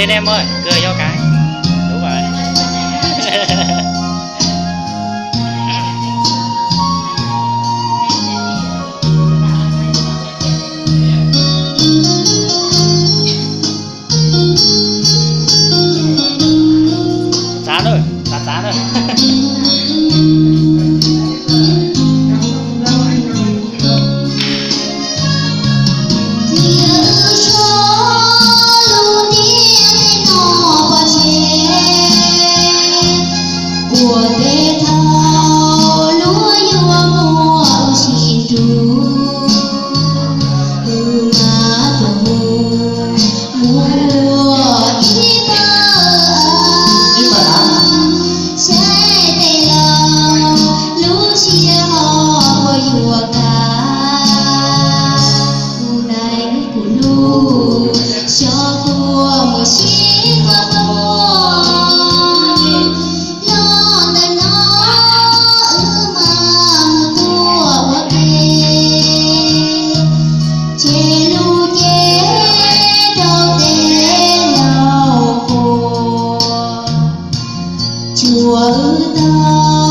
Em ơi, người yêu cái. Đúng rồi. Xav xav xav xav xav. Cia wb tso lub ntiaj teb no pov tseg, ua tej thaum luag yuav muab wb sib nrug, wb mam tuaj mus ua ib pawg av. Saib tej laus lub siab ho puas yuav kam, kuv nais kuv lub xyov puas muaj sib qhov muag. Los ntawm no wb mam mus tuaj ua ke, tseg lub cev rau tej laus quas, tsuas wb tau